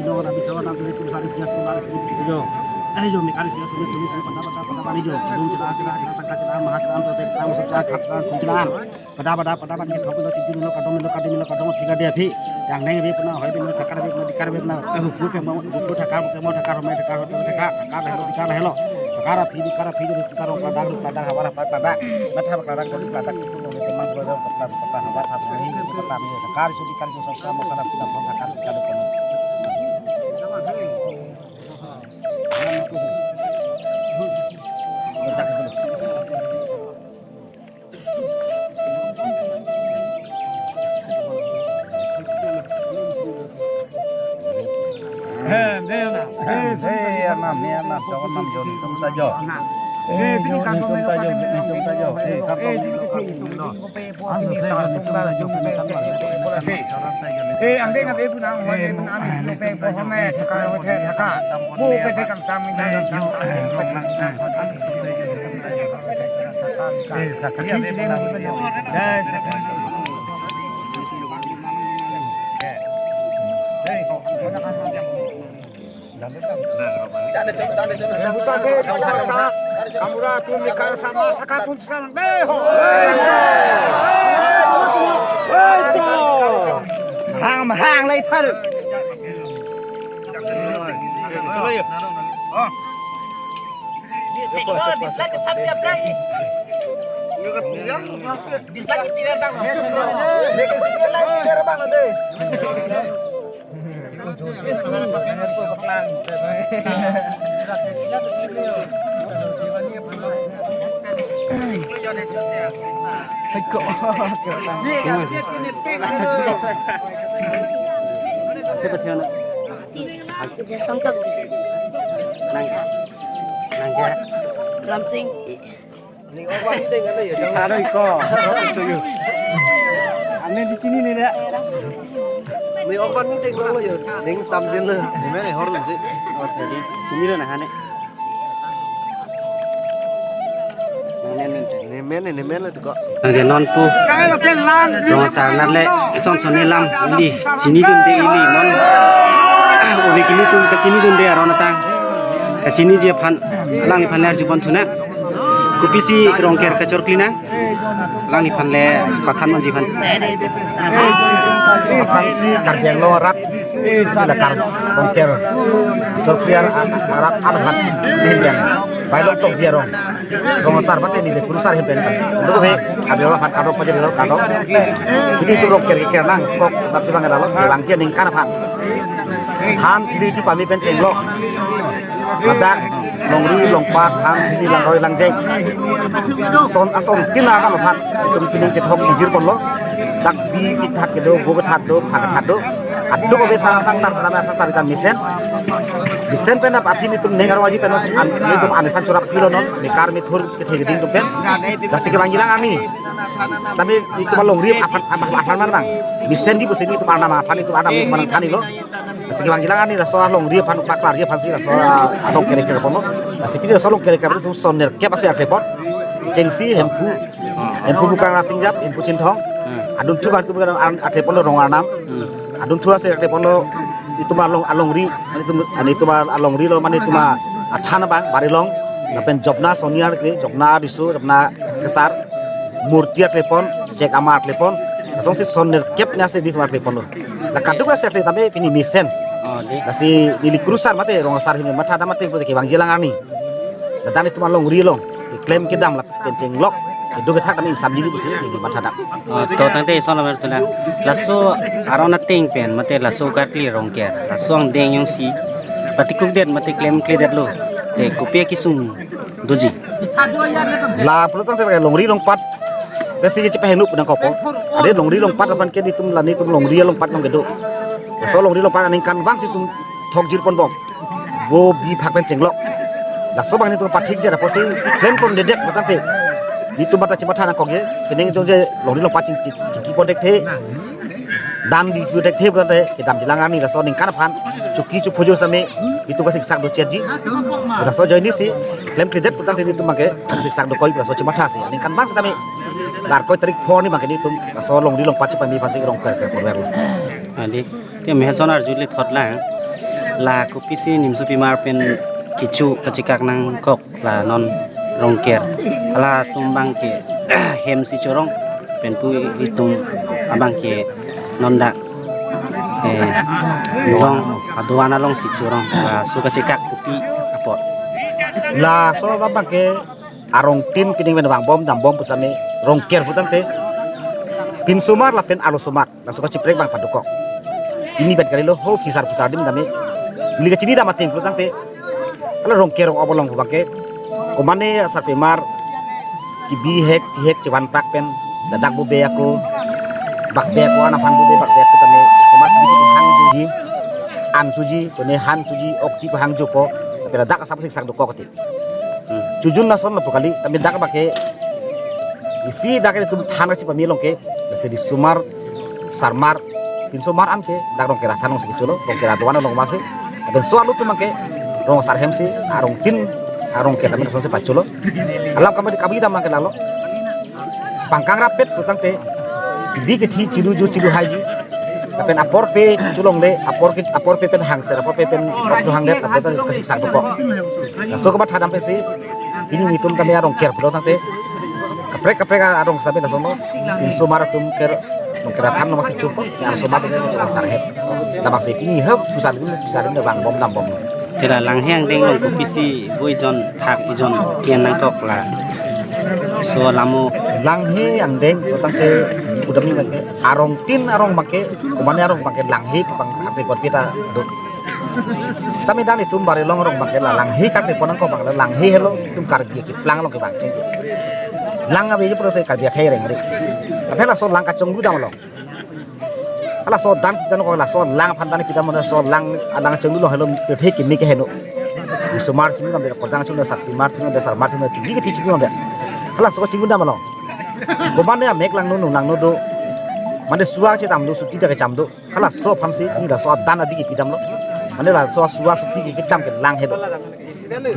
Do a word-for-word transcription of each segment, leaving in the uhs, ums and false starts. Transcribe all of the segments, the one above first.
bino, rabi chalo, nam tumi tum sari sias, tum sari sini, jo. Eh, jo, mi kari sias, tum sini, pada, pada, pada, pada, jo. Dum chela, chela, chela, tangka chela, maha chela, tote chela, masuk chela, khap chela, kum chela. Pada, pada, pada, pada, thok milo, chiji milo, kadom milo, kadi milo, kadom, phi kadi aphi. Yang neng bi puna, hoi bi puna, thakar bi puna, dikar bi puna. Eh, hupu pe mo, hupu thakar, pe mo thakar, homai thakar, hotel thakar, thakar helo, dikar helo. Thakar aphi, dikar aphi, jodi thakar rong kladak, kladak, havar havar kladak. Matha kladak, jodi kladak, itu lo, itu mang, lo, lo, kepala, kepala, havar, havar, ini, kepala, ini. Thakar, jodi thakar, jodi sosok, masalah, kita, thakar, thakar, thakar. Eh, dei na. Eh, dei na, dei na, jogon nam jon tum ta jo. Eh, jon tum ta jo, jon tum ta jo. Eh, kam jon tum ta jo. Anso se jon tum ta jo, jon tum ta jo. Eh, angdeng ave pun ang, ave pun ang, ave pun ang, thakar, thakar. Bu pe thakar, tam, tam, tam, tam. Eh, sakhi ave pun ang. Jai sakhi. Hang, hang, lai thar. Siapa dia, nak? Jason Kak. Nang, nang dia. Ramsing. Aro iko. Ane di sini nih, ya. Ni opan ni tek lo ya. Ning sambil lo. Di mana horun sih? Sini lo, nah, ane. Nemen, nemen, nemen itu kok. Nang dia non pu. Rong asar nat le, son son ni lam, ili, chinidunde ili, non. Ove ke ilitum kachinidunde aron atang. Kachiniji aphan, alangliphan le arjupon thu nang. Kopisi Rongker kachorkli nang. Alangliphan le pathan manji aphan. Aphan si Karbi Anglong arat, la Kar Rongker kachorkli arat, arat arat hindeng. Bailong tok biarong. Rong asar mate nelikurusar ahin pen kan. Duk be, abi orang pan kado pajar lo kado. Jadi itu Rongker ke nangkok, tapi bang ada lo, bang dia ningkan aphan. Than phli chepame pen chenglok. Ladak longri longpat, than phli, langroi langjek. Son ason tin akan aphan. Itum pining chethok chijirponlo. Dak bi kethak kedo, bo kethak do, phak kethak do. Aduk ave sang sang tar, sang tar itum mesen. Mesen pen ap aphi nelitum neng arong aji pen an, nelitum anesan chorap pilo non. Mekar methur kethe keding atum pen. Lasi kevangjilang arni. Tapi itum alongri aphan, aphan, aphan mar bang. Mesen di pusi itum arnam aphan, itum arnam aphan than ilo. Lasi kevangjilang arni laso alongri aphan paklarji aphan si laso along kere kere ponlo. Lasi pini laso along kere kere atum son nerkep asi akepon. Chengsi Hemphu. Hemphu Bukrang Rasingjap, Hemphu Chinthong. Hmm. Adunthu atum kan an akepon lo Rong Arnam. Hmm. Adunthu asi akepon lo itum along alongri, mane itum, mane itum alongri lo, mane itum athan abang, Barilong. Lapen Jopna Soniar ke, Jopna Riso, Jopna Kesar. Murti akepon, Chek Amar akepon. Asong si son nerkep nya si di akepon lo. La kaduk la serte tapi pini mesen. Oh, di. Lasi nelikurusar mate rong asar ahin matha dam mate pute kevangjilang arni. Ladak itum alongri along. Klem kedam lapen chenglok. Keduk kethak kami samjili pusi neli matha dam. Oh, to tangte son lamer tuna. Laso aron ateng pen mate laso karkli Rongker. Laso angdeng jongsi patikukdet mate klemkledet lo. Te kopi akesung doji. La pulo tangte longri longpat. Lasi chepahingno pu nangkokpo. Ade longri longpat aphan ke nelitum la nelitum longri longpat nangkedo. Laso longri longpat aningkanvang si itum thokjirponbom. Bo bi phak pen chenglok. Laso bang nelitum pathikdet apotsi klempondedet pulo tangte. Nelitum bata chematha nangkok ye. Pining jongsi longri longpat ching, ching, chingkipondedet. Dan di pudet the berante kedamjilang arni laso aningkan aphan. Chuki chuphojos tame itum kasiksak dochotji. Laso ajoine si klemkledet pulo tangte itum abangke kasiksak dokok laso chematha si. Aningkanvang si tame. Larkoi tarik pho arni abangke itum laso longri longpat chepame aphan si Rongker ke porwer. Adi, te meson arjuli thot lang. La kopisi nimsopimar pen kecho kachekak nangkok. La non Rongker. Halatum abangke hem si chorong. Pen pu itum abangke non dak, eh, long, aduan along si chorong. Laso kachekak kopi apot. Laso abangke arong tin pining pen vangbom dambom pusitame Rongker pulo tangte. Pinsomar lapen arlosomar. Laso kachiprek abang padokok. Pini pen kalilo ho phisar phutar adim tame. Neli kachinidam ateng pulo tangte. Hala Rongker rong obolong pu abangke. Komane asarpimar. Kebi hek, chihek, chevan pak pen. Ladak bube ako. Bakbe ako, anaphan bube bakbe ako tame. Komat bube hang juji. An juji, kone han juji, ok ji hang jupo. Tapi ladak asap siksak dokok te. Chojun lason lapu kali, tame dak abangke isi dak itum than kachepame along ke, lasi risomar, sarmar, pinsomar an ke, dak Rongker athan along si kecholo, Rongker aduan along masi. Lapen so alutum abangke, rong asar hem si, arong tin, arong ke tame lason si pacholo. Alam kami kami dam abangke lalo. Pangkang rapet pulo tangte, di kethi chiluju chiluhaiji. Lapen apor pe cholongle, apor ke, apor pe pen hangser, apor pe pen rok chohangdet, apor pen kasiksak dokok. Laso komat hadam pensi, pini nelitum tame arong ker pulo tangte, kaprek kaprek arong sampe lasono, pinsomar atum ker, Rongker athan along masi chupo, arlosomar atum rong asar hem. Labangsi pini hep, pusar dum, pusar dum vangbom dambom. Tela langhe angdeng along kopisi, bo ijon thak ijon ke-en nangkok la. So lamo. Langhe angdeng, kotang ke, kudam ni bangke, arong tin arong bangke, kumane arong bangke, langhe pang ate kot kita do. Sitame dan itum Barelong arong bangke la langhe kak de ponang ko bangke la langhe helo, itum Karbi keplang along kebang cheng. Lang abe je prote Karbi akhai reng re. Ate laso lang kachongdu dam along. Halaso dan dan ko laso lang aphan dan kita mana so lang alang chenglu lo helo pethe kimi ke heno. Isomar chenglu nambe, kodang chenglu, sarpimar chenglu, sarmar chenglu, kimi ke thi chenglu nambe. Halaso chenglu dam along. Komane amek langno, no langno do. Mane suwa chetam do, suti ta kecham do. Halaso aphansi ni laso adan adi kepidam lo. Mane laso suwa suti ke kecham ke lang helo.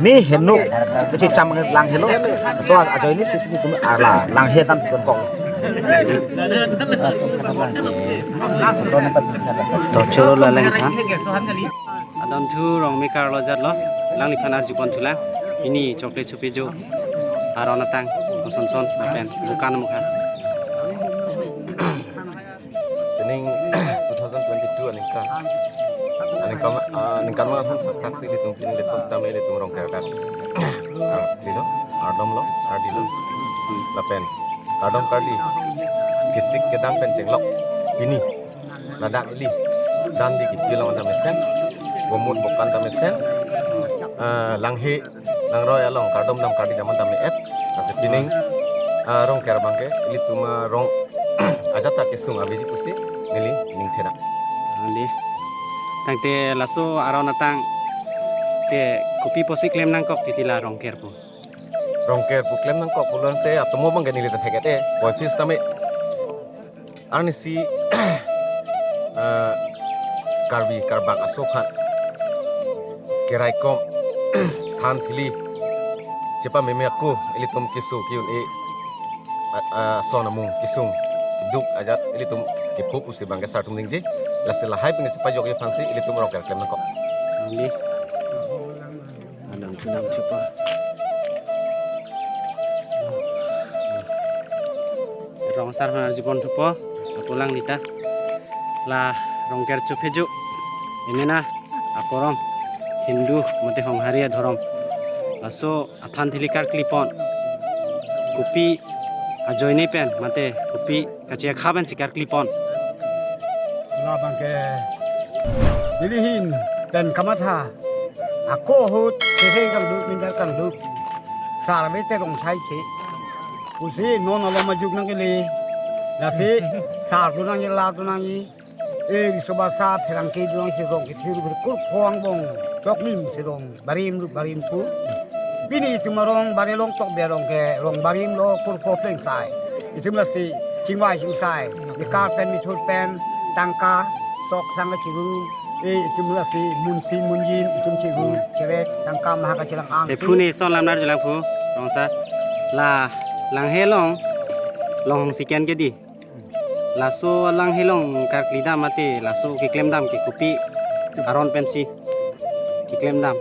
Ne heno, kechecham lang helo. So ajoine si pini tum ala langhe dan pon kok. To choro la leng tha. Adon thu rong mekar lo jat lo. Langliphan arjupon thulang. Ini chocolate chupi jo. Aron atang, kosonson, apen, bukan mukha. Sining two thousand twenty-two aningkan. Aningkan, ah, aningkan ma thak thak si ilitum pini ilitum sitame ilitum Rongker dak. Ah, dilo, ardom lo, ardilo. Lapen, kardom kardi. Kisik kedang pen chenglok. Pini. Ladak li. Dan di kipi long anta mesen. Bomut bokan anta mesen. Ah, langhe, langroi along, kardom dam kardi dam anta me-et. Lasi pining, ah, Rongker bangke, ilitum, ah, rong ajat ta kesung abiji pusi, neli ning thedak. Andi. Tangte laso aron atang ke kopi pusi klem nangkok titi la Rongker pu. Rongker pu klem nangkok pulote atomo bangke neli ta thek-et e, boy fis tame. Arnisi, eh, Karbi Karbak aso aphan keraikom than thili chepameme ako ilitum keso ke-un-e, ah, ah, ason amung kesung duk ajat ilitum kephu pusi bangke sartum dingji. Lasi lahai pini chepajokji aphansi ilitum Rongker klem nangkok. Andi. Adam chunam chupa. Rong sar hanar jipon thupo, apulang nita. La Rongker chupheju. Emena aporom Hindu mate Honghari adhorom. Laso athan thili karklipon. Kopi ajoine pen mate kopi kache akha pen chekarklipon. Labangke nelihin pen kamatha. Ako ahut, kehei kangduk, mindar kangduk. Sar ave te rong sai che. Pusi non alom ajuk nangkele. Lasi, sar tu nangji, la tu nangji. E, riso basa, pherangke tu nangji rong kethe ru kurpho angbong. Choklim si rong, barim ru barim pu. Pini itum arong, Barelong tok be rong ke, rong barim lo, kurpho pleng sai. Itum lasi, chingvai chingsai. Mekar pen, methur pen, tangka, sok sang chiru. E, itum lasi munsi munjin, itum chiru, cherek, tangka maha kachelang ang. E phu ne son lam nar julang phu, rong sar. La, langhe along, long hong siken ke di. Laso langhe along karkli dam mate, laso keklem dam ke kopi aron pensi keklem dam.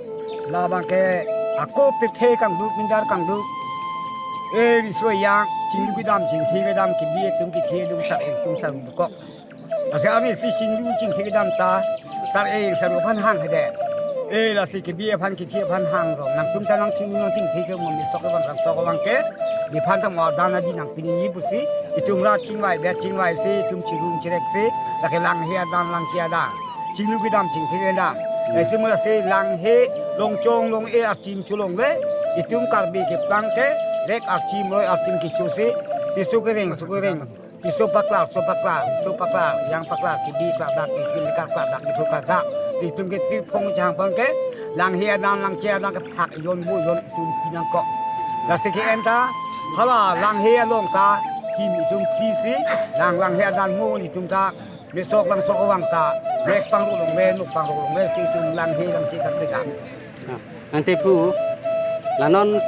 Labangke ako pethe kangduk, mindar kangduk. E, riso yang, chingduk kedam, chingthe kedam, kebi atum kethe dum sar-e atum sar dukok. Lasi arnisi chingduk chingthe kedam ta, sar-e sar aphan hang hede. E lasi kebi aphan kethe aphan hang rong. Nangtum ta nangchingduk nangchingthe ke mo mesok abang rang sok abangke. Nephan ta mo dan adi nangpiniji pusi. Itum ra chingvai, bet chingvai si, itum chirum chirek si. Lake langhe adan langche adan. Chingduk kedam chingthe kedam. Itum lasi langhe longchong long-e archim cholongle. Itum Karbi keplang ke. Rek archim roi archim kecho si. Piso kereng, so kereng. Piso paklar, so paklar, so paklar, yang paklar, kebi klak dak, kebi klak dak, kebi klak dak. Itum ke tirphong chang pang ke, langhe adan langche adan ke phak yon bu yon itum pinang kok. Lasi ke-en ta, hala langhe along ta, him itum phli si, lang langhe adan mo itum ta, mesok langsok abang ta, mek pangru longle, nuk pangru longle, si itum langhe langche kan pegang. Ah, ante phu, la non,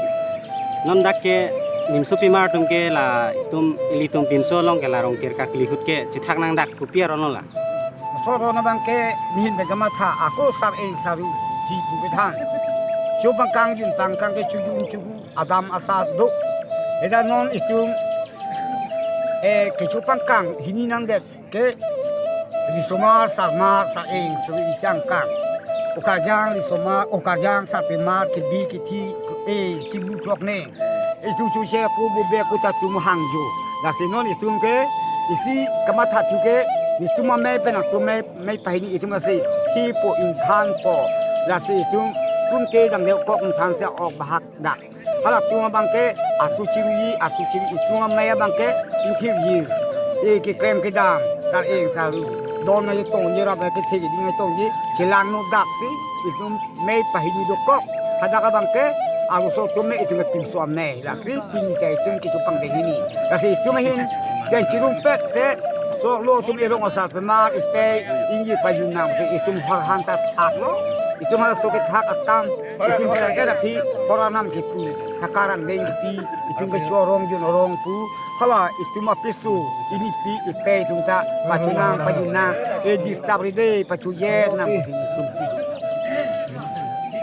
non dak ke nimso pimar atum ke la itum, ilitum pinso along ke la Rongker karkli ahut ke chethak nang dak kopi aron lo la. Aso aron abangke nehin pen kamatha ako sar-e saru hi pu kethan. Chopangkang junpangkang ke chujun chuhu adam asar do. Eda non itum, eh, kechopangkang hini nangdet. Ke risomar, sarmar, sar-eng, suri isang kang. Okarjang, risomar, okarjang, sarpimar, kebi, kethe, eh, chibu krok ne. Itum chu che ku bu be ku ta tum hangjo. Lasi non itum ke isi kamatha chu ke itum amei pen atum mei, mei pahini itum asi. Hi po ingthan po. Lasi itum tum ke dang le kok ingthan si ok bahak dak. Hala tum abang ke asu chiri, asu chiri itum amei abang ke ingthir yi. E keklem kedam, sar eng sar ru. Don na tong yi rap ke thegi ding tong yi. Chelang no dak si itum mei pahini dokok. Hadak abang ke arloso atum mei itum ke tumso amei. Lasi pini chai itum kitu pang de hini. Lasi itum ahin pen chirumpet te. So lo atum erong asar pemar ipei ingyi pajun nang te itum har han ta thak lo. Itum har so ke thak akam. Itum chai ke rapi koranam kitu. Thakarang deng kitu. Itum ke chorong jun orang tu. Hala itum apisu. Ini pi ipei itum ta. Pachun nang pajun nang. E disturb ri de. Chuye nang sini tumpi.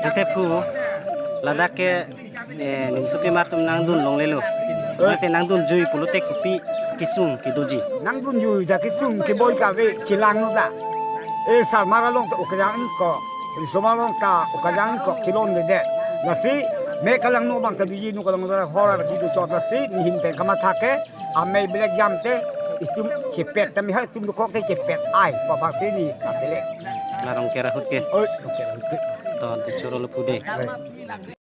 Ante phu, ladak ke, eh, nimso pima atum nangdun longlelo. Ante nangdun jui pulote kopi kesung kedoji. Nangdun jui ja kesung keboi kave chelang no da. E sarmar along ta okajang ingkok, risomar along ta okajang ingkok chelon de de. Lasi me kalang no abang ta biji no kalang no da hor ar kidu chot lasi nihin pen kamatha ke. Amei belek jam te itum chepet kami hal itum dokok te chepet ai pabang sini abelek. Larong kera hut ke. Oi, oke, oke. Ton te choro lo pude. Oi.